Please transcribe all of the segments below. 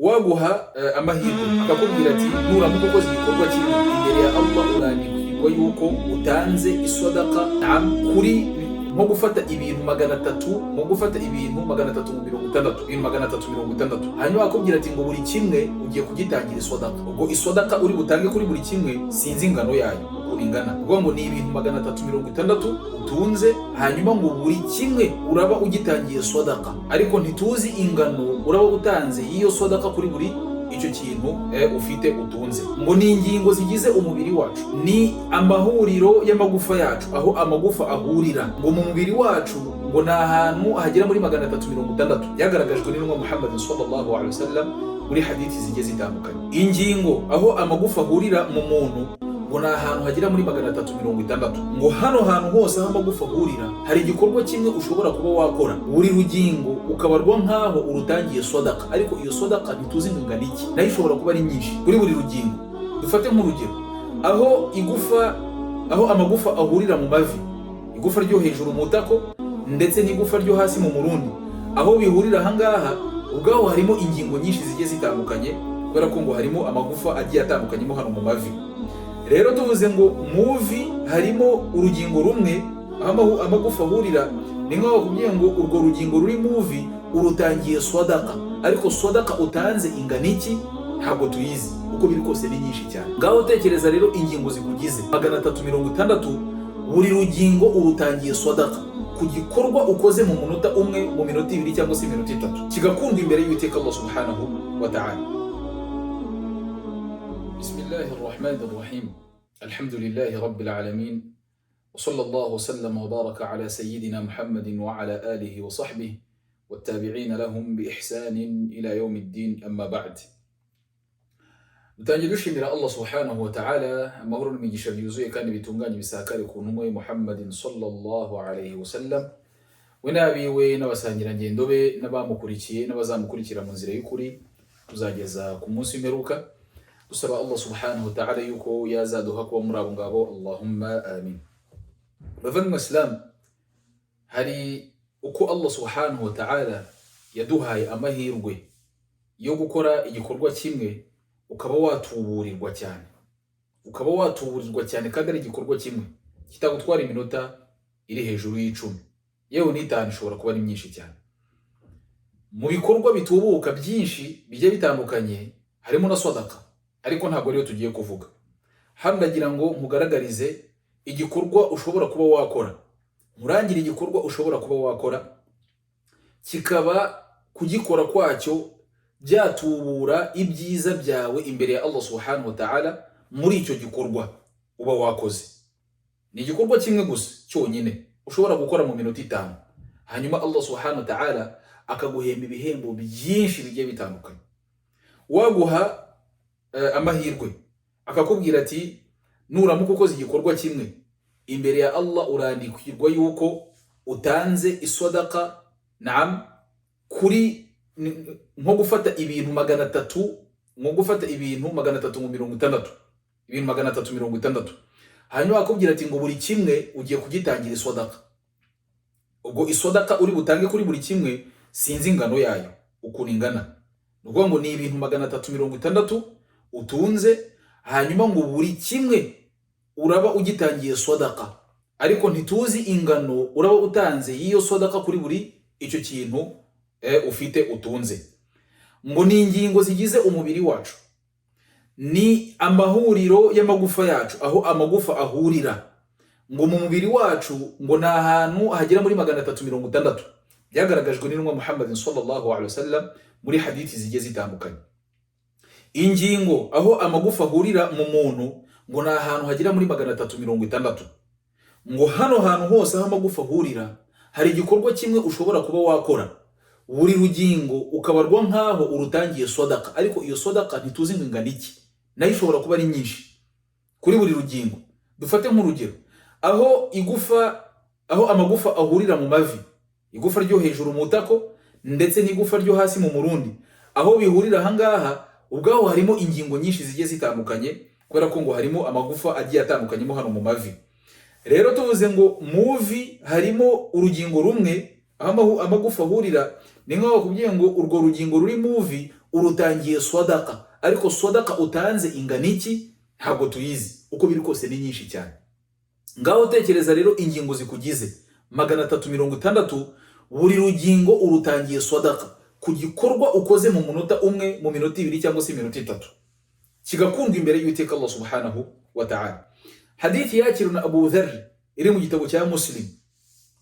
Waguha amahirwe akakubwira ati: "Nuramuka ukoze igikorwa kimwe, imbere ya Allah urandikirwa yuko utanze isodaka kuri nko gufata ibintu 300, nko gufata ibintu 360, ibintu 360." Hanyuma akakubwira ati ngo buri kimwe ugiye kugitangira isodaka. Ubwo isodaka uri butange kuri buri kimwe, sinzi ingano yayo ukuntu ingana. Ukuvuga ngo ni ibintu 360 utunze, hanyuma ngo buri kimwe uraba ugitangiye sodaka, ariko ntituzi ingano uraba utanze y'iyo sodaka kuri buri icyo kintu ufite, utunze. Ngo ni ingingo zigize umubiri wacu, ni amahuriro y'amagufa yacu, aho amagufa ahurira. Ngo mu mubiri wacu ngo ni ahantu hagera muri 360, byagaragajwe n'intumwa Muhammad sallallahu alaihi wasallam muri hadithi zigiye zitandukanye. Ingingo, aho amagufa ahurira mu muntu, ngo ni ahantu hagera muri 360. Ngo hano hantu hose aho amagufa ahurira, hari igikorwa kimwe ushobora kuba wakora, buri rugingo ukabarwa nk'aho urutangiye sodaka, ariko iyo sodaka ntituzi ngo ingana iki, nayo ishobora kuba ari nyinshi kuri buri rugingo. Dufate nk'urugero, aho igufa, aho amagufa ahurira mu mavi, igufa ryo hejuru mu itako ndetse n'igufa ryo hasi mu murundi, aho bihurira ahangaha ubwaho harimo ingingo nyinshi zigiye zitandukanye, kubera ko ngo harimo amagufa agiye atandukanyemo hano mu mavi. Rero tuvuze ngo mu vi harimo urugingo rumwe, aho amagufa ahurira, ni nk'aho bakubwiye ngo urwo rugingo ruri mu vi urutangiye swadaka, ariko swadaka utanze ingana iki ntabwo tuyizi. Uko biri kose ni nyinshi cyane. Ngaho tekereza rero ingingo zikugize 360, buri rugingo urutangiye swadaka ku gikorwa ukoze mu munota umwe, mu minota 2 cyangwa se iminota 3, kigakundwa imbere y'Uwiteka Allah subhanahu wa ta'ala. Bismillahi rahmani rahim. Alhamdulillahi rabbil alamin. وصلى الله وسلم وبارك على سيدنا محمد وعلى آله وصحبه والتابعين لهم بإحسان إلى يوم الدين، أما بعد. Dutangiye dushimira Allah subhanahu wa ta'ala. Amahoro n'imigisha byuzuye kandi bitunganye bisakare ku ntumwa ye Muhammadin sallallahu alayhi wasallam, we n'abiwe n'abasangirangendo be n'abamukurikiye n'abazamukurikira mu nzira y'ukuri kuzageza ku munsi w'imperuka. Dusaba Allah subhanahu wa ta'ala yuko yazaduha kuba muri abo ngabo. Allahumma amin. Bavandimwe Islam, hari uko Allah subhanahu wa ta'ala yaduhaye amahirwe yo gukora igikorwa kimwe ukaba watuburirwa cyane, ukaba watuburirwa cyane, kandi ari igikorwa kimwe kitagutwara iminota iri hejuru y'10, yewe n'5 ishobora kuba ari myinshi cyane. Mu bikorwa bitubuka byinshi bigiye bitandukanye harimo na swadaka, ariko ntabwo ariyo tugiye kuvuga hano. Ndagira ngo nkugaragarize igikorwa ushobora kuba wakora, nkurangire igikorwa ushobora kuba wakora kikaba kugikora kwacyo byatubura ibyiza byawe imbere ya Allah subhanahu wa ta'ala. Muri icyo gikorwa uba wakoze, ni igikorwa kimwe gusa cyonyine ushobora gukora mu minota 5, hanyuma Allah subhanahu wa ta'ala akaguhemba ibihembo byinshi bigiye bitandukanye. Waguha amahirwe akakubwira ati: "Nuramuka ukoze igikorwa kimwe, imbere ya Allah urandikirwa yuko utanze isodaka naam kuri nko gufata ibintu 300, nko gufata ibintu 360, ibintu 360." Hanyuma akakubwira ati ngo buri kimwe ugiye kugitangira isodaka. Ubwo isodaka uri butange kuri buri kimwe, sinzi ingano yayo ukuntu ingana. Ni ukuvuga ngo ni ibintu 360 utunze, hanyuma ngo buri kimwe uraba ugitangiye sodaka, ariko ntituzi ingano uraba utanze y'iyo sodaka kuri buri icyo kintu ufite, utunze. Ngo ni ingingo zigize umubiri wacu, ni amahuriro y'amagufa yacu, aho amagufa ahurira. Ngo mu mubiri wacu ngo ni ahantu hagera muri 360, byagaragajwe n'intumwa Muhammad sallallahu alaihi wasallam muri hadithi zigiye zitandukanye. Ingingo, aho amagufa ahurira mu muntu, ngo ni ahantu hagera muri 360. Ngo hano hantu hose aho amagufa ahurira, hari igikorwa kimwe ushobora kuba wakora, buri rugingo ukabarwa nk'aho urutangiye sodaka, ariko iyo sodaka ntituzi ngo ingana iki, nayo ishobora kuba ari nyinshi kuri buri rugingo. Dufate nk'urugero, aho igufa, aho amagufa ahurira mu mavi, igufa ryo hejuru mu itako ndetse n'igufa ryo hasi mu murundi, aho bihurira ahangaha ubwaho harimo ingingo nyinshi zigiye zitandukanye, kubera ko ngo harimo amagufa agiye atandukanyemo hano mu mavi. Rero tuvuze ngo mu vi harimo urugingo rumwe, aho amagufa ahurira, ni nk'aho bakubwiye ngo urwo rugingo ruri mu vi. Urutangiye swadaka, ariko swadaka utanze ingana iki? Ntabwo tuyizi. Uko biri kose ni nyinshi cyane. Ngaho tekereza rero ingingo zikugize 360, buri rugingo urutangiye swadaka ku gikorwa ukoze mu munota umwe, mu minota 2 cyangwa se iminota 3, kigakundwa imbere y'Uwiteka Allah subhanahu wa ta'ala. Hadithi yakirwa na Abu Dharr iri mu gitabo cya Muslim,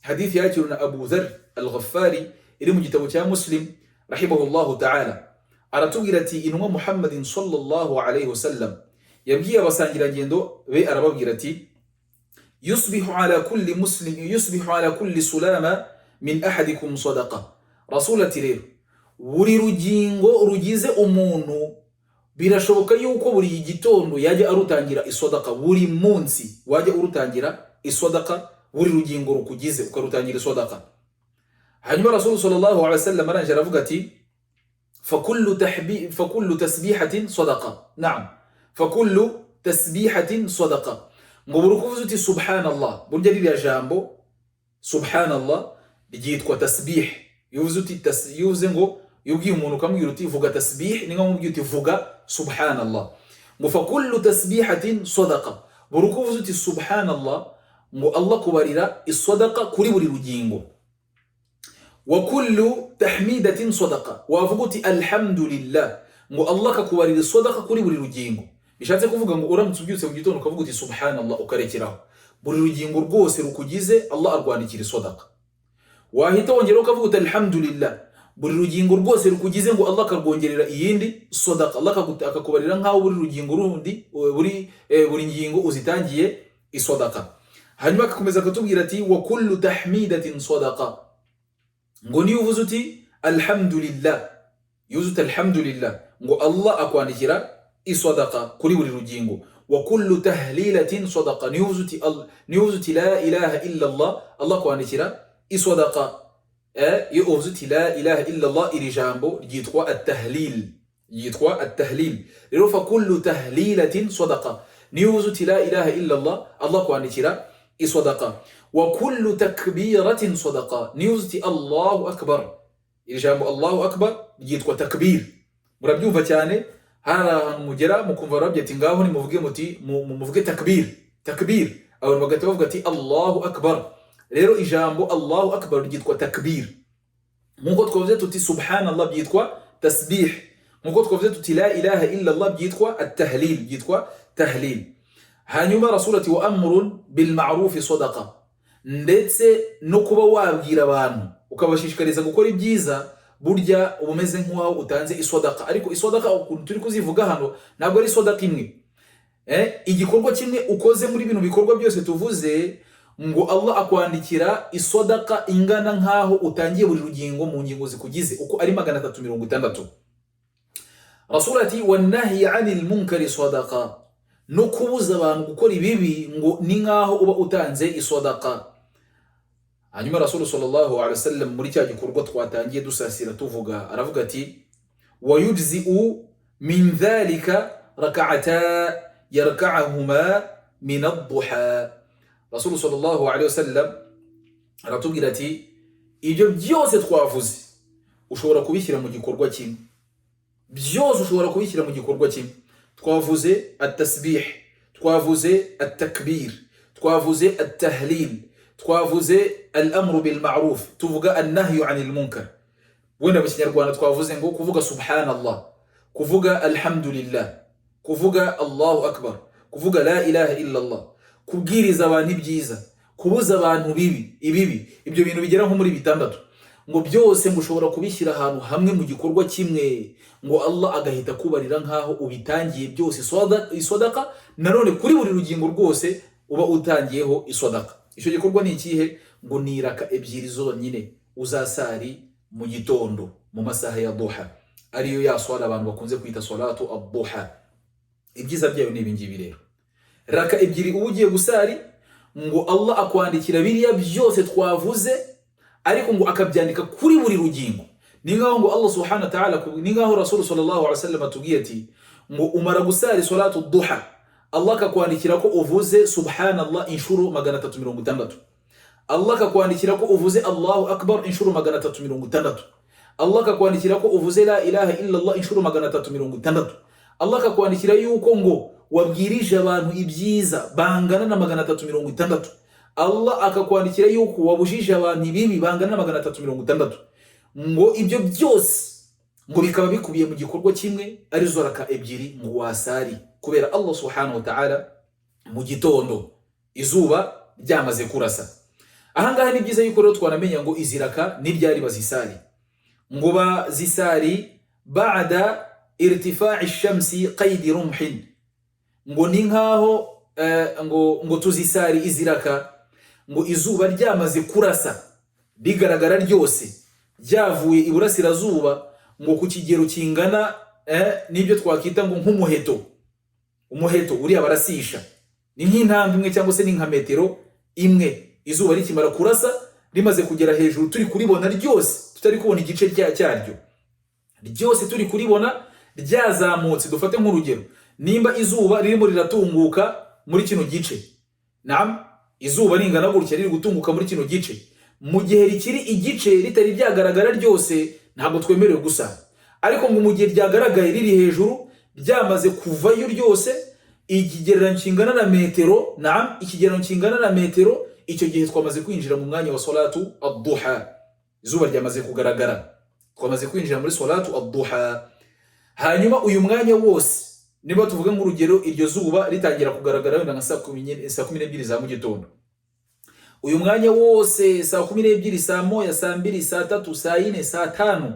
hadithi yakirwa na Abu Dharr al-Ghaffari iri mu gitabo cya Muslim rahimahullahu ta'ala, aratubwira ati: "Intumwa Muhammadin sallallahu alayhi wasallam yabwiye abasangirangendo be, arababwira ati: yusbihu ala kulli muslim, yusbihu ala kulli sulama min ahadikum sadaqa." Rasul ati: "Rero buri rugingo rugize umuntu birashoboka yuko buri gitondo yajya arutangira isodaka, buri munsi wajya urutangira isodaka, buri rugingo rukugize ukarutangira isodaka." Hanyuma Rasul sallallahu alaihi wasallam arangije aravuga ati: "Fakullu tasbihatin sadaqa." Na'am, "Fakullu tasbihatin sadaqa", ngo buri uko uvuze uti "subhanallah". Burya ririya jambo "subhanallah" ryitwa tasbih. Iyo uvuze uti iyo uvuze ngo, iyo ubwiye umuntu ukamubwira uti "vuga tasbih", ni nko umubwiye uti "vuga subhanallah". Ngo "fakullu tasbihatin sadaqa", buri uko uvuze uti "subhanallah", ngo Allah kubarira isadaqa kuri buri rugingo. "Wa kullu tahmidatin sadaqa", wavuga uti "alhamdulillah", ngo Allah akakubarira isadaqa kuri buri rugingo. Bishatse kuvuga ngo uramutse ubyutse mu gitondo ukavuga uti "subhanallah" ukarekeraho, buri rugingo rwose rukugize Allah arwandikira isadaqa. Wahita wongeraho ukavuga uti "alhamdulillah", buri rugingo rwose rukugize ngo Allah akarwongerera iyindi sodaka. Allah akakubarira nk'aho buri rugingo rundi, buri ngingo uzitangiye isodaka. Hanyuma agakomeza akatubwira ati: "Wa kullu tahmidatin sadaqa", ngo niyo uvuze uti "alhamdulillah", iyo uvuze uti "alhamdulillah", ngo Allah akwandikira isodaka kuri buri rugingo. "Wa kullu tahlilatin sadaqa", niyo uvuze uti "la ilaha illa Allah", Allah akwandikira isodaka. Iyo uvuze uti "la ilaha illa Allah", iri jambo ryitwa at-tahlil, ryitwa at-tahlil. Rero "fa kullu tahlilatin sadaqa", niyo uvuze uti "la ilaha illa Allah", Allah akwandikira isadaqa. "Wa kullu takbiratin sadaqa", niyo uvuze uti "Allahu akbar", iri jambo "Allahu akbar" ryitwa takbir. Murabyumva cyane, hari ahantu mugera mukumva barabye ati: "Ngaho nimuvuge muti muvuge takbir, takbir", abantu bagahita bavuga ati "Allahu akbar". Rero ijambo "Allahu akbar" ryitwa takbir, nkuko twavuze tuti "subhanallah" byitwa tasbih, nkuko twavuze tuti "la ilaha illa Allah" byitwa at-tahlil, byitwa tahlil. Hanyuma Rasul ati: "Wa amrun bil ma'ruf sadaqa", ndetse no kuba wabwira abantu ukabashishikariza gukora ibyiza, burya uba umeze nk'uwaho utanze isodaka. Ariko isodaka ukuntu turi kuzivuga hano ntabwo ari isodaka imwe. Igikorwa kimwe ukoze muri bino bikorwa byose tuvuze, ngo Allah akwandikira isodaka ingana nk'aho utangiye buri rugingo mu ngingo zikugize uko ari 360. Rasul ati: "Wanahyi anil munkari sadaqa", no kubuza abantu gukora ibibi ngo ni nk'aho uba utanze isodaka. Hanyuma Rasul sallallahu alaihi wasallam muri cya gikorwa twatangiye dusasira tuvuga, aravuga ati: "Wayujzi'u min dhalika rak'ata yarka'ahuma min ad-duha." Rasul sallallahu alaihi wasallam aratubwira ati: "Ibyo byose twavuze ushobora kubishyira mu gikorwa kimwe, byose ushobora kubishyira mu gikorwa kimwe." Twavuze at-tasbih, twavuze at-takbir, twavuze at-tahlil, twavuze al-amru bil ma'ruf, tuvuga an-nahyu anil munkar. Wenda mu Kinyarwanda twavuze ngo kuvuga "subhanallah", kuvuga "alhamdulillah", kuvuga "Allahu akbar", kuvuga "la ilaha illa Allah", kubwiriza abantu ibyiza, kubuza abantu bibi ibibi. Ibyo bintu bigera nko muri bitandatu, ngo byose ngo ushobora kubishyira ahantu hamwe mu gikorwa kimwe, ngo Allah agahita akubarira nk'aho ubitangiye byose isodaka, nanone kuri buri rugingo rwose uba utangiyeho isodaka. Icyo gikorwa ni ikihe? Ngo ni iraka 2 zonyine uzasari mu gitondo mu masaha ya duha, ariyo ya swala abantu bakunze kwita salatu ad-duha. Ibyiza byayo ni ibingibi rero: raka 2 uba ugiye gusari, ngo Allah akwandikira biriya byose twavuze, ariko ngo akabyandika kuri buri rugingo. Ni nkaho ngo Allah subhanahu wa ta'ala, ni nkaho Rasul sallallahu alaihi wasallam atubwiye ati ngo umara gusari salatu duha, Allah akakwandikira ko uvuze "subhanallah" inshuro 360, Allah akakwandikira ko uvuze "Allahu akbar" inshuro 360. Allah akakwandikira ko uvuze la ilaha illallah inshuro 360. Allah akakwandikira yuko ngo wabwirije abantu ibyiza bangana na 360. Allah akakwandikira yuko wabujije abantu ibibi bangana na 360. Ngo ibyo byose ngo bikaba bikubiye mu gikorwa kimwe, arizo raka ebyiri ngo wasari kubera Allah subhanahu wa ta'ala mu gitondo izuba ryamaze kurasa. Ahangaha ni byiza yuko rero twanamenya ngo izi raka n'iryari bazisari. Ngo bazisari ba'da irtifa'i shamsi qaydi rumhin, ngo ni nkaho ngo tuzisari izi raka ngo izuba ryamaze kurasa rigaragara ryose, ryavuye iburasirazuba, ngo ku kigero kingana n'ibyo twakita ngo nk'umuheto. Umuheto uriya barasisha ni nk'intambwe imwe cyangwa se ni nka metero imwe. Izuba rikimara kurasa, rimaze kugera hejuru, turi kuribona ryose, tutari kubona igice cyaryo ryose, turi kuribona ryazamutse. Dufate nk'urugero, nimba izuba ririmo riratunguka muri kino gice, naam, izuba ringana gutya riri gutunguka muri kino gice, mu gihe rikiri igice ritari ryagaragara ryose, ntabwo twemerewe gusara. Ariko ngo mu gihe ryagaragaye riri hejuru, ryamaze kuvayo ryose, ikigereranyo kingana na metero, naam, ikigereranyo kingana na metero, icyo gihe twamaze kwinjira mu mwanya wa salatu ad-duha. Izuba ryamaze kugaragara, twamaze kwinjira muri salatu ad-duha. Hanyuma uyu mwanya wose, niba tuvuga nk'urugero iryo zuba ritangira kugaragara wenda nka saa 12 za mu gitondo, uyu mwanya wose, saa 12, saa 1, saa 2, saa 3, saa 4, saa 5,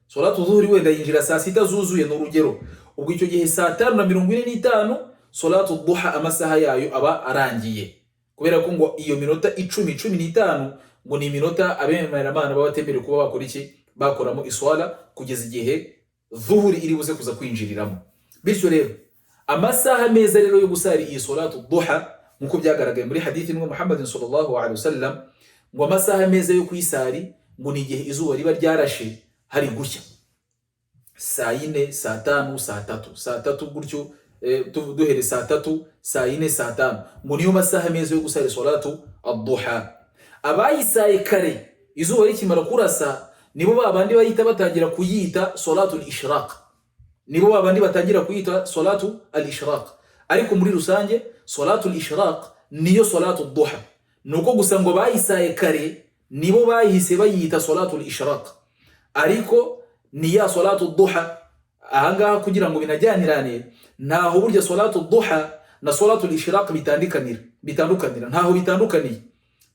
salatu zuhuri wenda yinjira saa 6 zuzuye, ni urugero. Ubwo icyo gihe saa 5:45 salatu duha amasaha yayo aba arangiye, kubera ko ngo iyo minota 10, 15 ngo ni iminota abemeramana baba batemerewe kuba bakora iki, bakoramo iswala kugeza igihe zuhuri iri buze kuza kwinjiriramo. Bityo rero amasaha meza rero yo gusari iyi salatu duha, nkuko byagaragaye muri hadithi n'umwe Muhammadin sallallahu alaihi wasallam, ngo amasaha meza yo kuyisari ngo ni igihe izuba riba ryarashe hari gushya, saa 4, saa 5, saa 3, saa 3 gutyo, duhere saa 3, saa 4, saa 5, ngo niyo masaha meza yo gusari salatu ad-duha. Abayisaye kare izuba rikimara kurasa nibo babandi bahita batangira kuyita salatu al-ishraq, nibo babandi batangira kuyita salatu al-ishraq. Ariko muri rusange salatu al-ishraq niyo salatu duha, nuko gusa ngo bayisaye kare nibo bahise bayita salatu al-ishraq, ariko ni ya salatu duha. Ahangaha kugira ngo binajyanirane, ntaho burya salatu duha na salatu al-ishraq bitandukanira, ntaho bitandukaniye,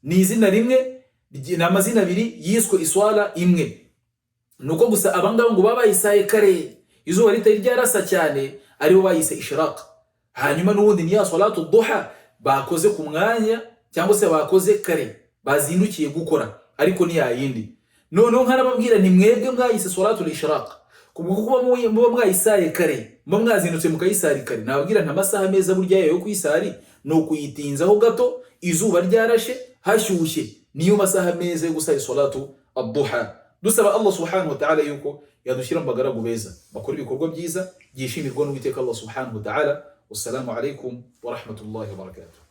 ni izina rimwe, ni amazina abiri yiswe iswala imwe. Nuko gusa abangaba ngo baba bayisaye kare izuba ritari ryarasa cyane, aribo bayise ishraq. Hanyuma n'ubundi ni ya salatu duha bakoze ku mwanya cyangwa se bakoze kare bazindukiye gukora, ariko ni yayindi. Noneho nkanababwira ni mwebwe mwayise salatu ishraq kubwo kuba muba mwayisaye kare, muba mwazindutse mukayisari kare. Nababwira nta masaha meza burya yo kuyisari ni ukuyitinzaho gato, izuba ryarashe hashyushye, niyo masaha meza yo gusari salatu ad-duha. Dusaba Allah subhanahu wa ta'ala yuko yadushyira mu bagaragu beza bakora ibikorwa byiza byishimirwa n'Uwiteka Allah subhanahu wa ta'ala. Wassalamu alaikum wa rahmatullahi wa barakatuh.